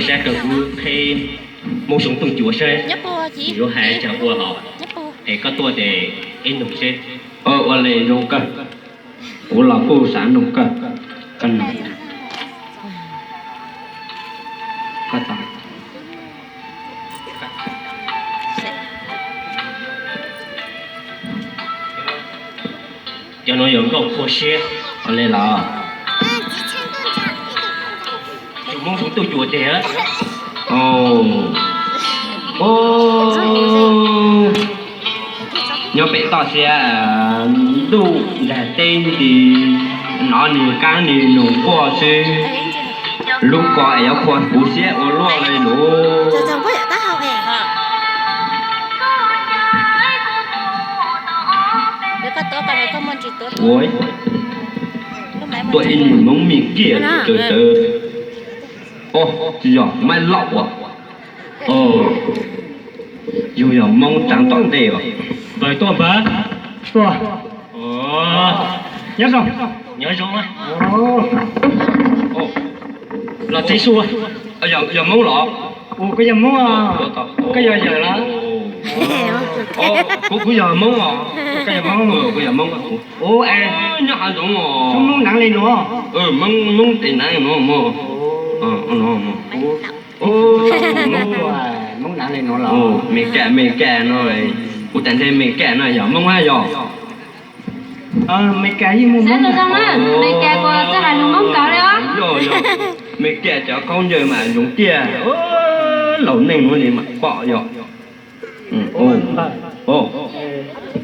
Saib kawg kuv qheb Hmoob Xyooj Tooj Cuam saib, yuav hais tsaam ua hom, es koj tuaj ces ib nug seb. Ua li zoo kawg, kuv los kuj xav nug kawg. Koj nug. Cov no yog nkauj qhua siab. Ua li los? Tus Hmoob Xyooj Tooj Cuam tiag. Nyob pem toj siab, ntuj ntsag teb nti, nov nws qab nws nus quaj xwb. Lub ko es yuav qhua kuv siab ua luaj li lus. Ua, tuaj ib niag Hmoob me kiag tawv tawv. Os, tsis yog, Maiv Laum as. Yug yog Hmoob tsaav tom ntej os. Npawg tuaj npawg. Tuaj. Nyob zoo. Nyob zoo. Los tsev xwb. Yog Hmoob los? Koj yog Hmoob, koj yog yawm los? Kuv, kuv yog Hmoob os. Koj yog Hmoob, kuv yog Hmoob. Nyob hav zoov os. Hmoob naav li nuav. Hmoob tes naav nuav mog. Hmoob naav li nuav los? Meskas, Meskas no, kuv tas ntshe Meskas no yog Hmoob hab yog? Meskas yeej muaj Hmoob. Meskas kuas txawj hais lus Hmoob kawg li os. Yog, yog. Meskas cov khaub ncaws mas zoo tiag. Laus neej nuav li mas pom yog.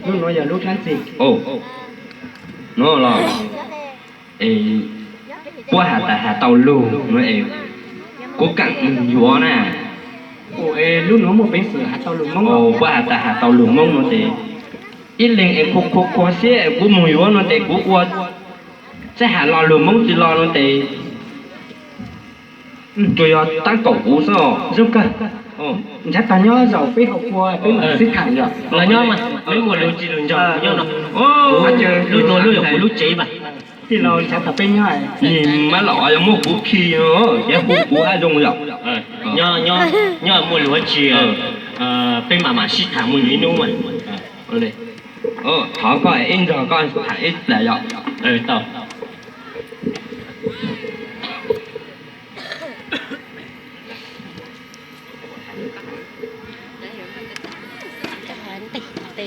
Lub nuav yog lub dlaab txig? No los, puab has tas has tau lug no es kuv kaam moog yuav na. Lub nuav muaj peev xwm has tau lug Moob? Puab has tas has tau lug Moob no ces ib leeg es kuv qhuas qhuas siab es kuv moog yuav no ces kuv ua, saib has lo lug Moob tsis lo no ces tsuas yog taab kaum kuv xwb. Zoo kawg. Nrhav tag nyob zaum peb haus kua peb mam sib tham yom. Los nyob mas, peb muaj lug tsis lug nrog kuv nyob no. Lub nuav lub yog kuv lub tsev mas. Tij laug nrhav tag peb nyob. Nim Maiv Laum yog muab kuv khi, yog hu kuv hab zoo yom. Nyob muaj lug tsi, peb mam mam sib tham muaj lug ib nub mas. Thov koj ib nrog koj tham ib plag yom. Tau.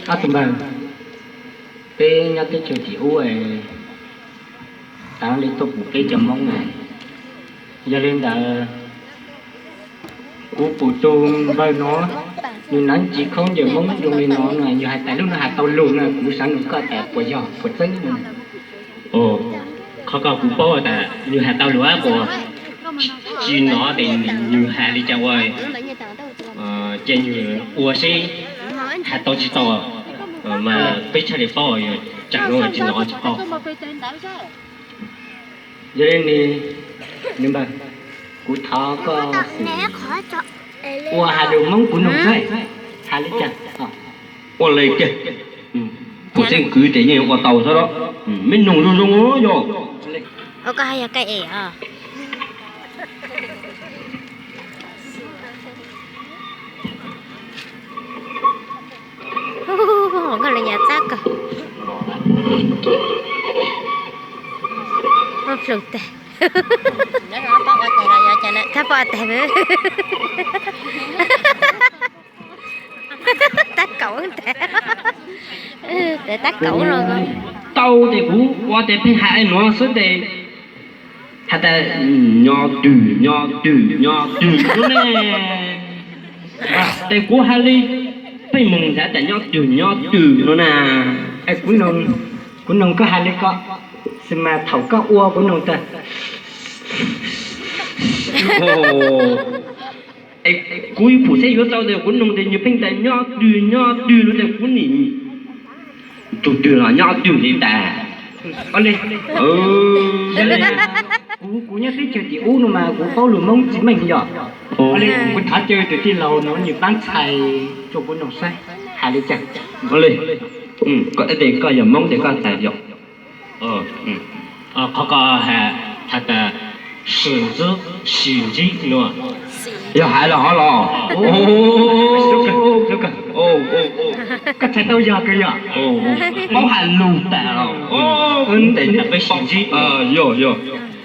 Ob tug npawg, peb nyob teb chaws tim ub, taag le tuaj pum peb cov Moob na. Yog le ntawd, kuv pum tug npawg nuav, nwg naav ntsis khaub ncaws Moob zoo le nuav, nwg has tas lub nuav has tau lug na, kuv xaav nug koj tas puas yog puas txeeb. Qhov ko kuv paub tas nwg has tau lug ab, kuas tsis nov tes nwg has li cas ua, ces nwg ua seb has tau tsis tau, mas peb txhaj le paub, yog tsaam nuav tsis nov tsis paub. Yog le ne, npawg, kuv thov koj ua has lug Moob kuv nug saib has le caag. Ua le caag. Kuv tseem kwv ces yeej ua tau xwb los. Meb nug zoo zoo yog. Ua koj haj yog koj es os. Koj le nyuam txab kawg. Muaj plhu tag. Txhaj pom tag. Tab kaum tag. Tab kaum no. Tau tes kuv ua tes pheej has nuav xwb tes has tas nyob twg nyob twg nyob twg no ne. Tes kuv has li pheej moog has tas nyob twg nyob twg no na. Kuv noog koj has li ko, xwb mas thaum koj ua kuv noog tas es kuv pum seb yuav tau tes kuv noog tes nwg pheej tas nyob twg nyob twg no tes kuv nim tug twg los nyob twg li tas. Kuv nyob teb chaws tim ub no mas kuv paub lug Moob tsis meej yog. Kuv thov caw tus tij laug nuav nwg paab txhais rua kuv noog saib has le caag. Koj yog Moob tes koj txhais yog. Qhov ko has tas Sim ntsib, sim ntsib no. Yog hais los hov los. Koj txhais tau yog kawg yog. Paub hais lus tas los. Peb sim ntsib. Yog, yog.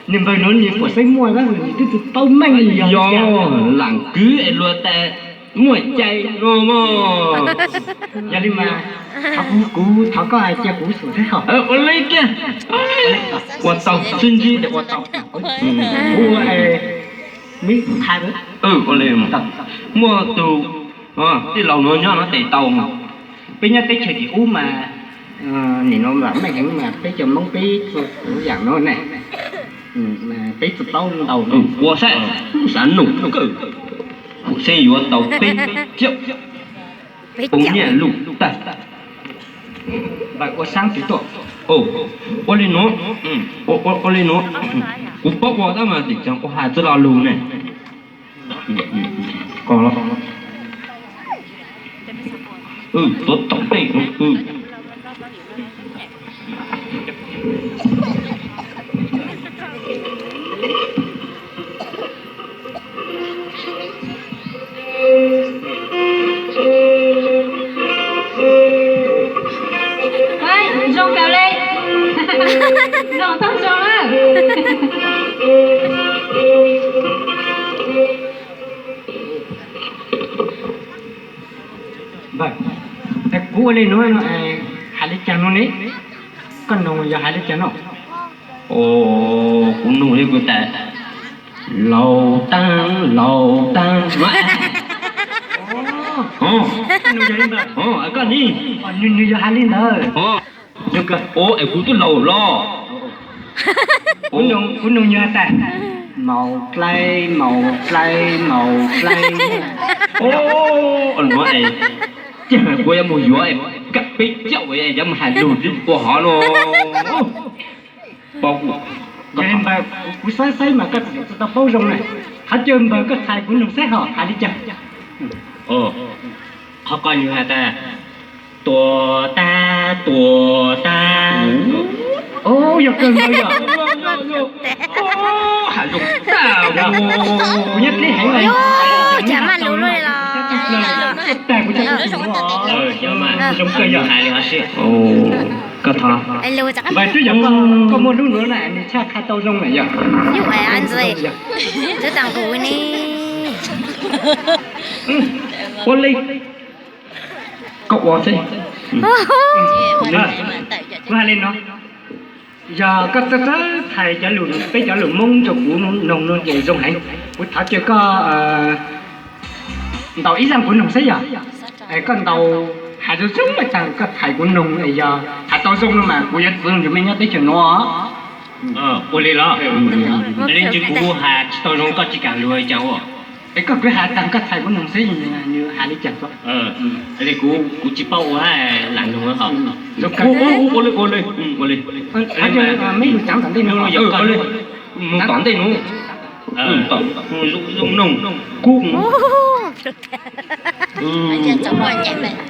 Niag npawg no niag puas xeeb muaj tab sis nws twb tsis paub meej li yog. Yog, lam kwv es luag tas muaj cai no mog. Yog li mas, kuv thov koj hais cia kuv xub thiab os. Ua li kiag. Ua tau, sib ntsib ces ua tau. Kuv ua, muaj tus tij laug no nyob no tes tau mas. Peb nyob teb chaws tim ub mas nim no vam meej heev mas peb cov Hmoob peb txawj kuv yam no ne, peb txawj paub ntau. Ua saib, xav nug kawg, kuv xeeb yuav tau peb caug poob nyiaj lus tag. Ua saib twg tuaj. Ua li no, ua li no, kuv paub ua tab mas tim tseem ua hais txoj lo lus ne. Tuav tom ntej no. Zoo kawg li. Zoo tau zoo na. Kuv ua li no, hais li cas no ne? Koj nug yog hais li cas no? Kuv nug li kuv tas, laus taag, laus taag. Koj ni, nws yog hais li ntawd. Es kuv twb laus los. Kuv nug nws tas, maus dlaib, maus dlaib, maus dlaib. Ces kuv yuav mus yuav peb caug, yuav mus hais lus ua hov no. Kuv xaib xaib mas koj tsis tau paub zoo na. Qhov chaw npawg koj txhais kuv nug saib ho hais li cas. Qhov ko nws has tas, tuag tag, tuag tag. Yog kawg nkaus yog. Hais zoo tag. Kuv nyob dleb heev. Cas maj lus luaj li los. Tag kuv coj kuv tus zoo kawg yog. Koj thov. Npawg twb yog koj muaj lub nuav na nws tshaj qha tau zoo na yog. Ntxwv tas nqus ne. Ua li, koj ua xwb. Kuv hais li no, yog koj txawj txawj txhais cov lus, peb cov lus Hmoob rau kuv noog no ces zoo heev. Kuv thov caw koj ntaus ib zaaj kuv noog saib yog. Koj ntaus hais zoo zoo mas taag koj txhais kuv noog, yog hais tau zoo no mas kuv yuav txwv nws mej nyob teb chaws nuav. Ua li los? Li ntsis kuv has tsis tau zoo koj tsis kam lug li cas ua. Es koj kwv has taag koj txhais kuv noog saib nws has li cas. Li kuv, kuv tsis paub ua hab lam noog os. Ua li, ua li, ua li. Mej lug tsav tom ntej nuav. Mus tom ntej nuav. Zoo noog kub.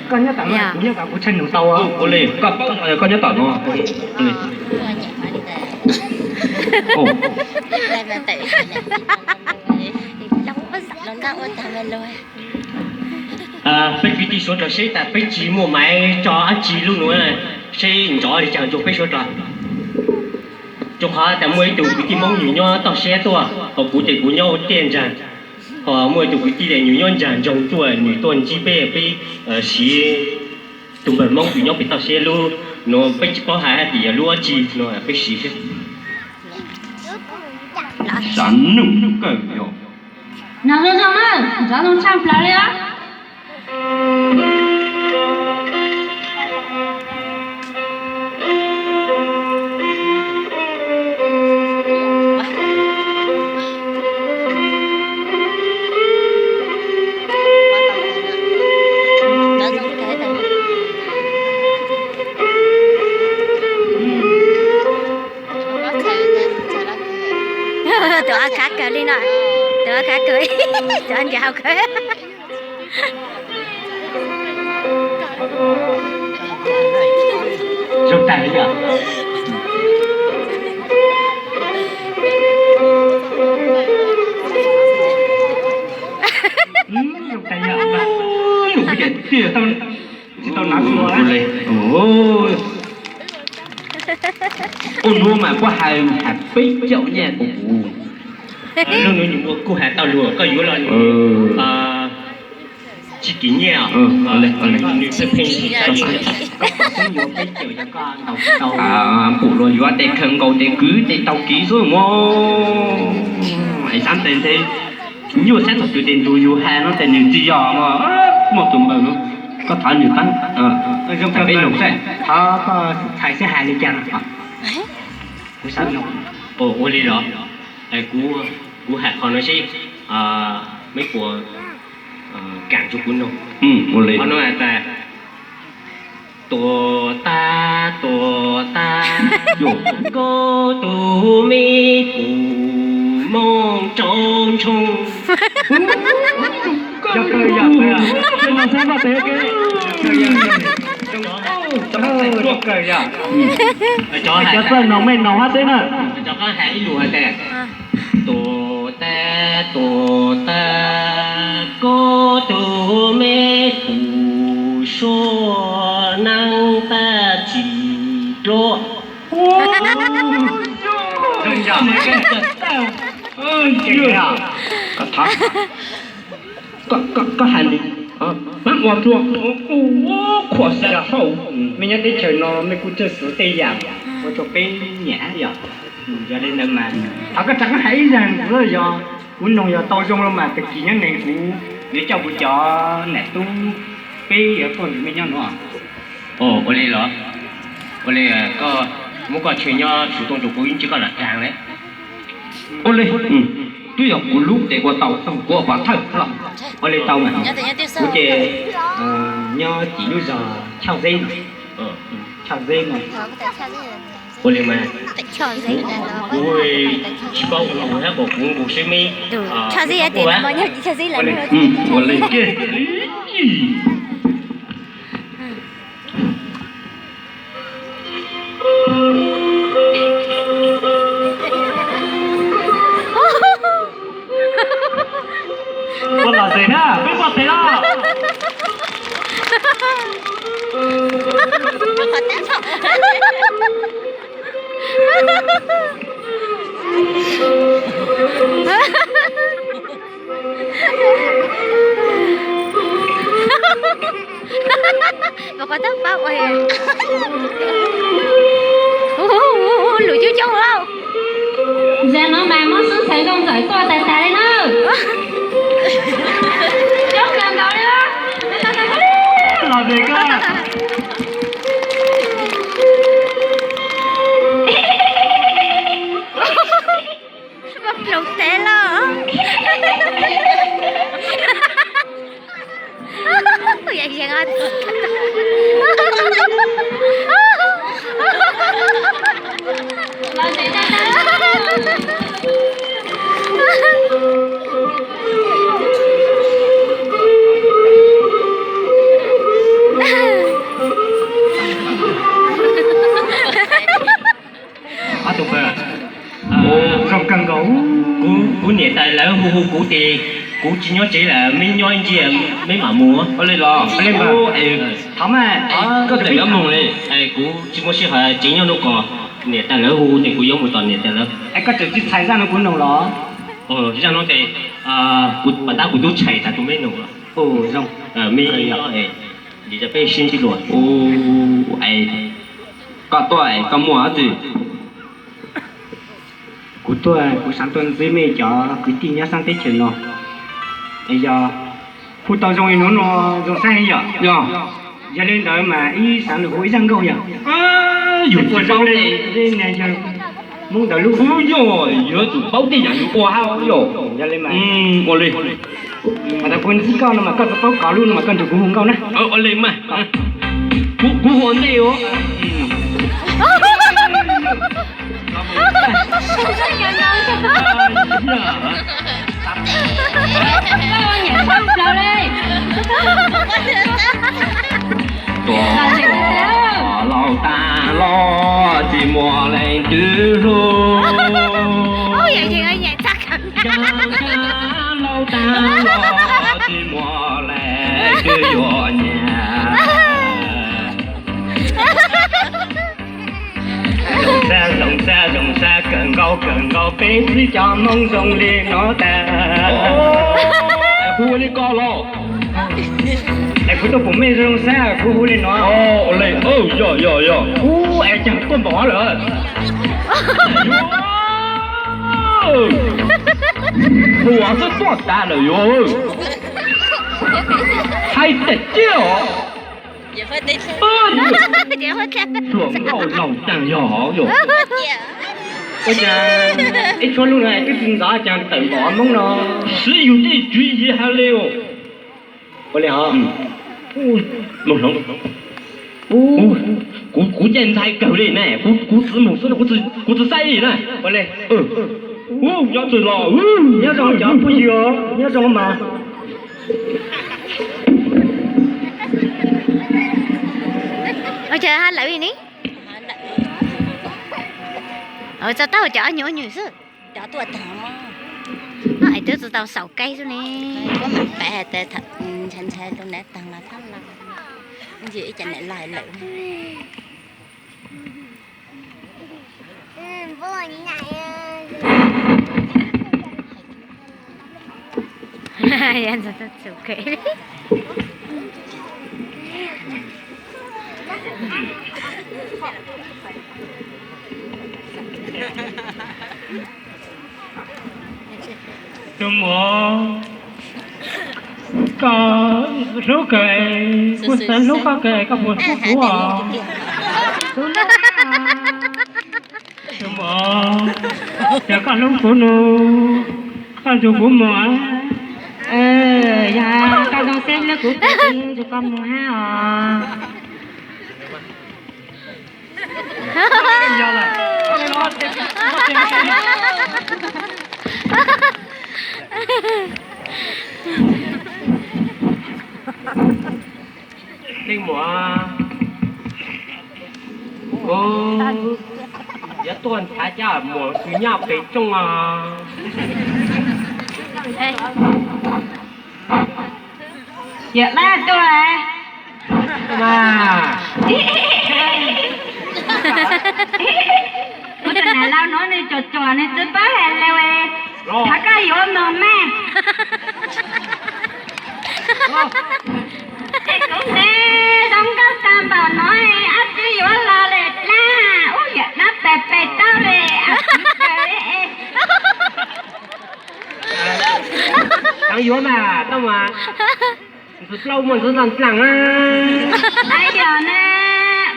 Koj nyob tom no, kuv nyob tom, kuv tshaj nug tau. Ua li, koj paub koj nyob tom no. Peb kwv tij suav dlawg seb tas peb tsis muaj maiv tso dab tsi lub nuav, seb nrov li cas rua peb suav dlawg. Rua qhov tas muaj ib tug kwv tij Hmoob nws nyob toj siab tuaj, ho kuv ces kuv nyob tiaj ntsag, ho muaj ib tug kwv tij nws nyob ntsag ntsoog tuaj, nws tuaj ntsib peb, peb siv tus npawg Hmoob kws nyob pem toj siab lub nuav, peb tsis paub hais hab tias yog lub dab tsi no peb siv xwb. Xav nug kawg yog. Nov zoo zoo na, nrov zoo tshaj plaws li os. Tus ob khab kawg li no, tus ob khab kawg, tus ob nrag hau kawg. Zoo tag li yog. Tsis tau, tsis tau nav ua le. Ua nuav mas puab has has peb caug nyaj kuv kuv. Lub nuav nws kuj has tau lug koj yuav los nws tsis kim nyiaj os. Nws pheej pheej yuav peb caug yog koj ntaus tsis tau. Pum luag yuav tes khaws nkaus tes kwv tes taug kiv xwb mog. Es xav tes nte nyuaj sab thaum twg tes ntug yug has no tes nws tsis yog mog. Muaj tus npawg no, koj thov nws pab, peb noog saib. Thov koj txhais seb has li cas no. Kuv xav noog. Ua li los, kuv has qhov no seb meb puas kam rua kuv noog. Ua li. Qhov no tas, tuam tag tuam tag, koj tus me pum mooj rau ntshoo. Cov txawj noog mej noog hab teb na. Cov qab has ib lus has tas, tuam tag tuam tag, koj tus me pum suab neeb tag tsis dluab. Koj has li, mab ua dlua, khuam xya hauj. Mej nyob teb chaws no mej kuj txawj xav tej yam ua rua peb nyiam hab yom. Yog li ntawd mas thov koj rov qab hais ib zag kuv yog, kuv noog yog tau zoo los mas tag kis nyob neeg kuv yuav coj kuv cov nam tub peb yuav tuaj nrug mej nyob nuav. Ua li los, ua li koj muab koj chaw nyob tsuj tuaj nrug kuv ib ntsis koj lam kaag le. Ua li, twb yog kuv lub tes ua tau, kuv ua pov thawj los. Ua li tau mas, kuv ces nyob tim lub zog Choj Zeb no. Choj Zeb no. Ua li mas, kuv tsis paub ua nkaus hab kom kuv nkaus seb meb. Ua li, ua li. Koj los tes na, peb koj tes na. Mas qhov tab pab ua, lus coob coob lauj. Zag no mas muab xwb txhais nkauj ntxawm tuaj tag tag li na. Coob kawg nkaus li. Los tes koj. Ploog teb los. Ob tug pawg, zoo kawg nkaus. Kuv niam tais lawv hu hu kuv ces kuv tsis nyob tsev lawm, meb nyob ib ntsis meb mam mus. Ua li los, thov mas, koj tseem yuav mus li. Kuv tsis muaj sij hawm, tsev nyob nub kos, niam tais lawv hu ces kuv yuav mus tom niam tais lawv. Es koj tseem tsis txhais zaj no kuv noog los? Zaj no ces kuv pom tab kuv tub txhais tas rau meb noog los. Zoo, meb nyob es peb sib ntsib dua. Koj tuaj koj muaj dab tsi? Kuv tuaj kuv xav tuaj ntxiv mej cov kwv tij nyob sab teb chaws no. Es yog hu tau zoo li hnub no zoo saib yom. Yog li ntawd mas ib xav lug hu ib zaj nkauj yog. Yus ua zoo li ne yog Hmoob ntawd lub. Kuv yog yuav tsum paub tej yam yus ua hab yog. Yog li mas ua li. Mas tas kuv ntxib koj no mas koj txhob paub kov lub no mas koj nrug kuv hu nkauj na. Ua li mas. Kuv hu ua ntej os. Tuam tuam laus tas los tsis muaj leej twg hlub. Laus tas los tsis muaj leej twg yuav nyiam. Xab zoo xab zoo xab kawg nkaus kawg nkaus peb xwb cov Hmoob zoo li no tas. Kuv ua li ko los? Es kuv tuaj pum mej zoo xab kuv ua li no. Yog yog yog. Ub, es cas tuaj npaum lawm? Hluas xwb tuaj tas lawm yuav. Hais tias ciaj os. Hluas nkauj laus cas yog yog. Ua cas ib tshuab lub no twb tsis ntxov cas tawm npaum Hmoob no. Siv yus tej tswv yim hais li os. Ua li hos. Kuv, kuv caij ntxhais kawg li ne, kuv txiv mus xwb no kuv tsis xaib li na. Ua li. Nyob txwj los. Nyob zoo cov phooj ywg, nyob zoo mas. Ua cas haj lawm ne? Tso tau cov nyuj nyuj xwb. Cov tuaj tag. Es twb tsis tau xaus kaib xwb ne. Ntshai ntshai tus nav tag los thab los. Ntsis ib cov niam lais lawm. Tus muam, koj hlub kawg, kuv xav hlub koj kawg, koj puas hlub kuv os? Tus muam, yog koj hlub kuv no, koj nrug kuv mus. Yog koj zoo siab hlub kuv, kuv nrug koj mus hab os. Leej muam, kuv yuav tuaj nrhav cov muam kws nyob pem rooj os. Yawm dab tuaj. Kuv tus nam laus nuav nwg cuam cuam nwg tsi paub hais lus, thov koj yuav moog mas. Es kuv ntev zoo nkauj tag npaum no, ab tsi yuav los le dlaab, ub yawm dab pes pes taub le, ab tsi kawg le. Tau yuav mas, tau mas. Ntxwv plaub muaj ntxwv txog dlaag na. Yog na,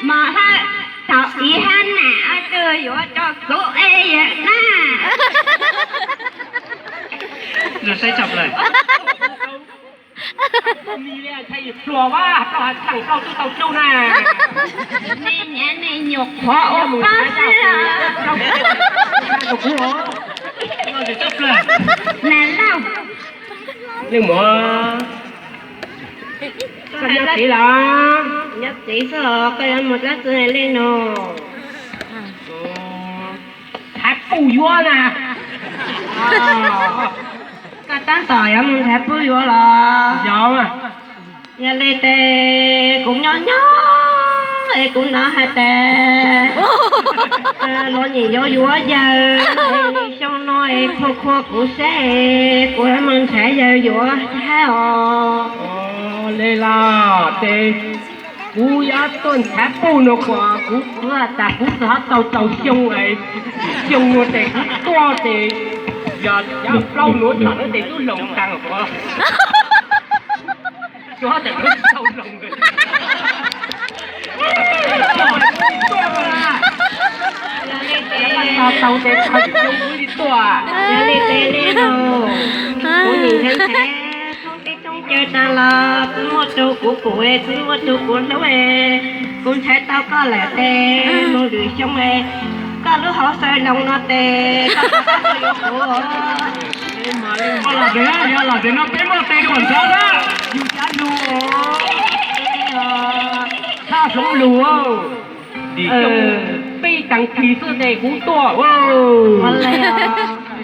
mos hab thaum ib hab nam ab tug yuav rua kuv es yawm dab. Saib tshaj plaws. Hluas vas rau has tlaam rau tub tau rau na. Nej nyav nej nyuam qhuav ua paub xwb. Nam lauj. Leej muam, koj nyob tsev los? Nyob tsev xwb os, koj yuav mus dlaab tsi le nuav? Ntxhais puj yuav na. Koj tab tom yuav mus ntxhais puj yuav los? Yog. Yog le tes kuv nyob nyob es kuv nov hais tias luag nyiam yuav yuav yawg, xyoo no es khua khua kuv seb kuv yuav mus ntxhais yawg yuav hab os. Le los tes kuv yuav tuaj ntxhais puj no kuas kuv, kuv tas kuv txog tau tau xyoo, xyoo no tes kuv tuaj tes yog plaub nuav thaum no tes tub hloov taag os. Tau tes tau li tuaj. Yog li tes le los, kuv nim ntxhais ntxhais thoob teb thoob chaw taag los tsi muaj tug kuv pum, tsi muaj tug kuv hlub, kuv ntxhais tau koj lawm tes moog lwm xyoo koj lub hauv xaws loo no tes koj tau yuav kuv. Yog los tes no peb muaj tes kom ntxov na, yus cav lug. Sab hloov lug, lim xyoo peb taag kis xwb tes kuv tuaj.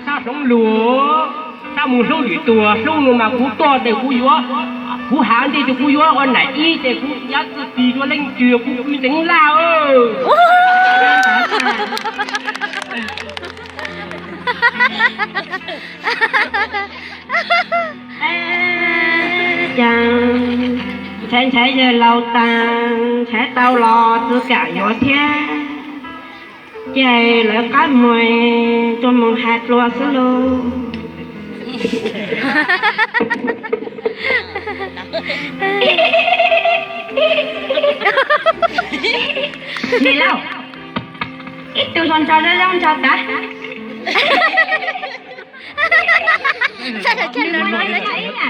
Sab hloov lug, sab moog hlub lwm tug, hlub no mas kuv tuaj tes kuv yuav, kuv has ntej tes kuv yuav ua nam ib tes kuv yuav txwj tis dua leej twg kuv me ntxeev laj. Yawg laus tas, ntshai tau los txwv kam yuav thiab, ces lawv qab muag tuaj mus hais dlua xwb lauj. Niam laus, ib tug hluas nraug zoo zoo nraug tas.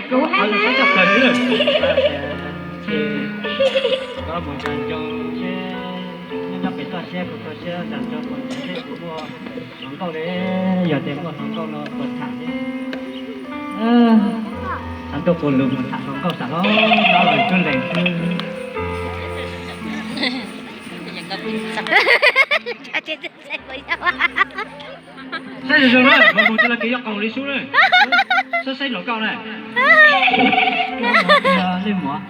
Kuv hais na. Hluas nkauj li, yog tias muaj hluas nkauj no puas tham thiab. Tham ntuj qus lus mus tham hluas nkauj tas los, no los twb lees xwb. Saib zoo zoo na, mus mus cia los kev yuav qoos li sub na. Saib saib hluas nkauj na. Leej muam,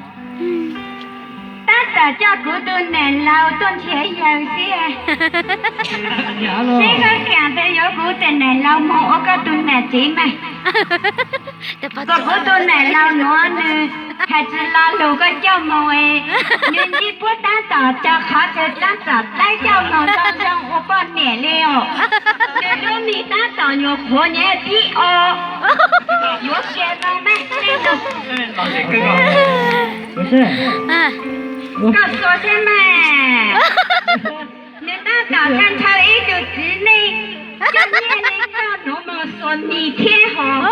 tab tom coj kuv tus niam laus tuaj nrhiav yawg xwb. Seb koj kam tias yuav kuv tus niam laus mus ua koj tus niam txiv mas. Kom kuv tus niam laus nuav nws hais tsis lo lus koj coj mus, nws ntsib puab tab tom cov qhov twg tab tom tlaib coj mus zoo zoo ua poj niam li os. Nws lub mis tab tom nyuam qhuav nyem tib o, yuav tsis zoo mas. Koj xuas thiab mas. Nws tab tom tag nrho ib tug txiv neej coj nyiaj li koj nuav mus xuas mis thiab hos.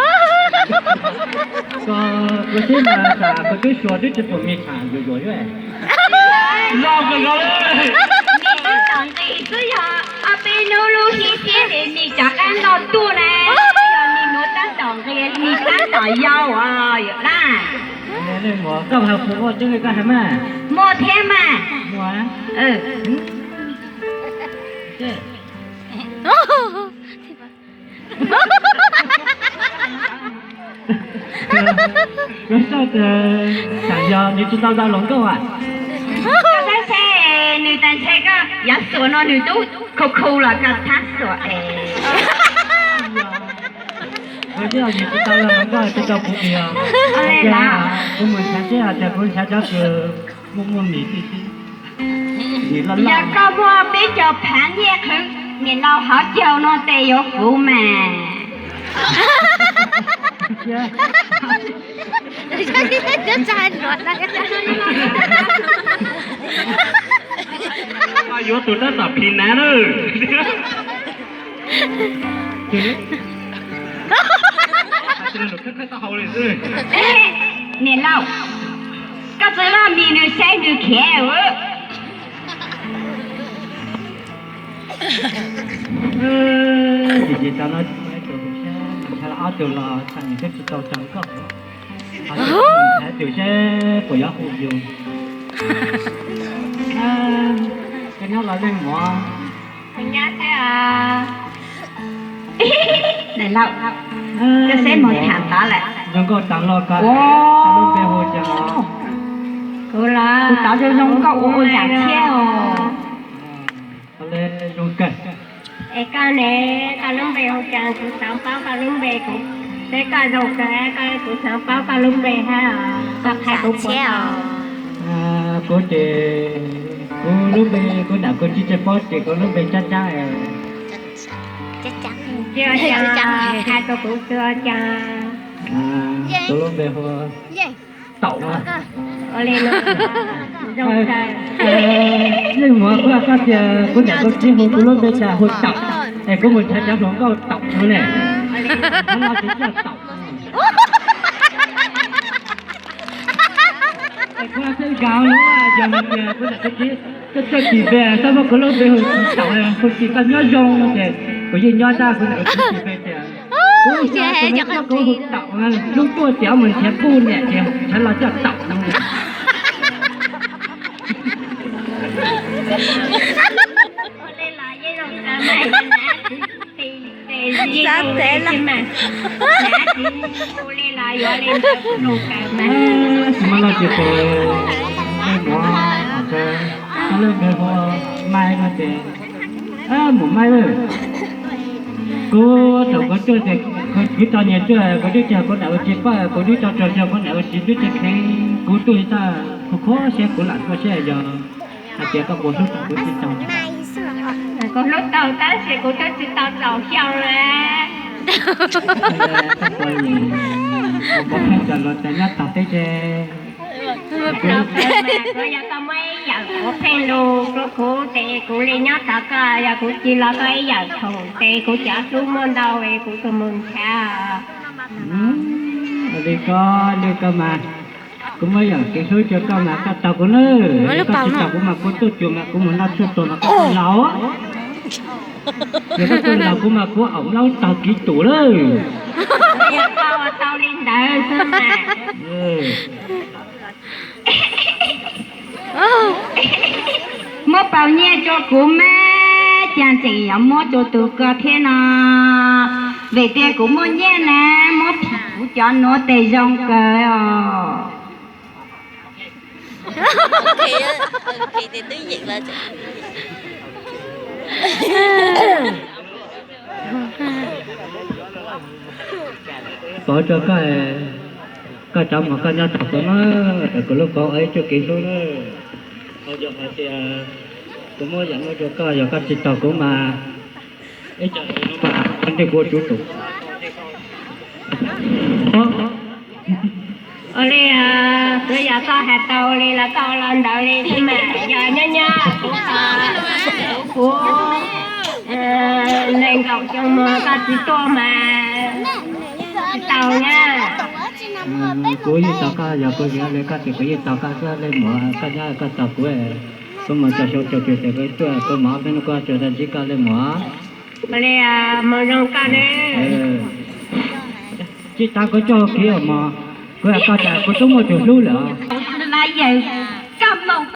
Koj xwb mas tas koj twb xuas twb tsis pum mis tham yuam yuam xwb. Mis tab tom nqis xwb yog ob peb hnub lub hib xiab es mis rov qab noj tuaj na. Yog mis nuav tab tom nqis mis tab tom yau os yawm dab. Koj hais qhov ua tseeb li koj hais mas. Muaj thiab mas. Muaj. Koj xav tias tsam yog nws tsis tau tau hluas nkauj a? Koj saib seb, nws tas ntshe koj yav xuas no nws twb khu khu los koj thab xuas es. Koj twb yog nws tsis tau tau hluas nkauj tsis tau kuv tias, kuv mus nrhav seb hais tias kuv nrhav cov kws muaj muaj mis tib si. Yog koj muaj peb caug phav nyiaj qhwv niam laus hauv caug no tes yuav kuv mas. Yuav tus tab tom phim nav na. Niam laus, koj txwv loj mis nws saib nws khiav. Ces ces tau no, ob tug los txhais nws twb tsis tau tau nkauj. Hais tias seb puas yuav hu yus. Koj nyob los leej muam. Koj seb mus tham tod lawm. Zoo nkauj tas los koj lub npe hu cas? Kuv los kuv tod zoo zoo nkauj ua ua yam thiab os. Zoo kawg. Es koj ne, koj lub npe hu cas? Kuv xav paub koj lub npe, kuv seb koj zoo kawg, kuv xav paub koj lub npe hab. Koj qha kuv thiab os. Kuv ces, kuv lub npe, kuv nam kuv tsis tsis paub ces kuv lub npe Cab Cab. Qha rau kuv xwb os. Kuv lub npe hu Taum. Leej muam, koj tias kuv niam kuv txiv hu kuv lub npe cas hu Taum, es kuv mus nrhav cov hluas nkauj Taum no ne. Ov, no tsis coj Taum. Es kuv thiaj nkag lub, yog hais tias kuv niam kuv txiv txawj txawj tis npe, txhob muab kuv lub npe hu Taum, hu tis koj nyob zoo ces kuv yeej nyob ntag. Kuv niam kuv txiv tis npe tias kuv xav kuv hu Taum, hnub tuaj ces mus nrhiav kuj niam ces nrhiav los coj Taum no. Xav tes lawm. Tsis muaj leej twg tes, leej muam, koj lub npe hu Mai no ces, Mus Mai, kuv thaum kuv tuaj ces kuv tau nyias tuaj, kuv twb tsis, kuv niam kuv txiv poj, kuv twb tau rau xyoo kuv niam kuv txiv twb tsis kheev kuv tuaj li tag. Khuv siab kuv lam tuaj seb yog hais tias koj puas hlub tau kuv tsis tau. Kuv hlub tau tab sis kuv twb tsis tau txaus xyoo na. Koj puas, kuv pheej cov luag tias nyob tog teb ze. Kuv yog koj muaj ib yam kuv pheej lus rau kuv ces kuv li nyob tog koj, yog kuv cia los koj ib yam khoom ces kuv cov hlub muaj ntau es kuv tus mus ntshav. Li koj, li koj mas, kuv muab yam kev hlub rau koj mas koj tog kuv na. Koj tsis tog kuv mas kuv tuaj cuag mas kuv mus noj tshuaj tuag mas koj tuaj laus. Yog koj tuaj laus kuv mas kuv aum laub tog kiv tus lawm. Yog koj ua tau li ntawd xwb mas. Muab pauv nyiaj rau kuv mas, cas tseem yuav muab rau tus ko thiab no. Vim tias kuv muaj nyiaj na, muab phim kuv cov nuav tes zoo kawg os. Pauv rau koj, koj cov muag koj nyob tog kuv na, es kuv lub paub ib txuj kev hlub na. Yog hais tias kuv muab yam no rau koj, yog koj tsis tog kuv mas ib co ntej kuv tsum tus. Ua li, kuv yog koj hais tau li los koj ua los ntawd li xwb mas, yog nyob nyob kuv, kuv nees nkaum xyoo no koj tsis tuaj mas tsis tau na. Kuv yeej tos koj, yog kuv tsis li koj ces kuv yeej tos koj xwb li muam, koj nyob koj tos kuv. Kuv mus txog xyoo tsaus tseg ces kuv tuaj, kuv mus ob peb hnub kuv tsuas tau ntsib koj li muam. Ua li, mus zoo koj ne. Tsis tas kuv coj kiv mog, kuv hais koj tas kuv twb muaj tus hlub lawm. Yawg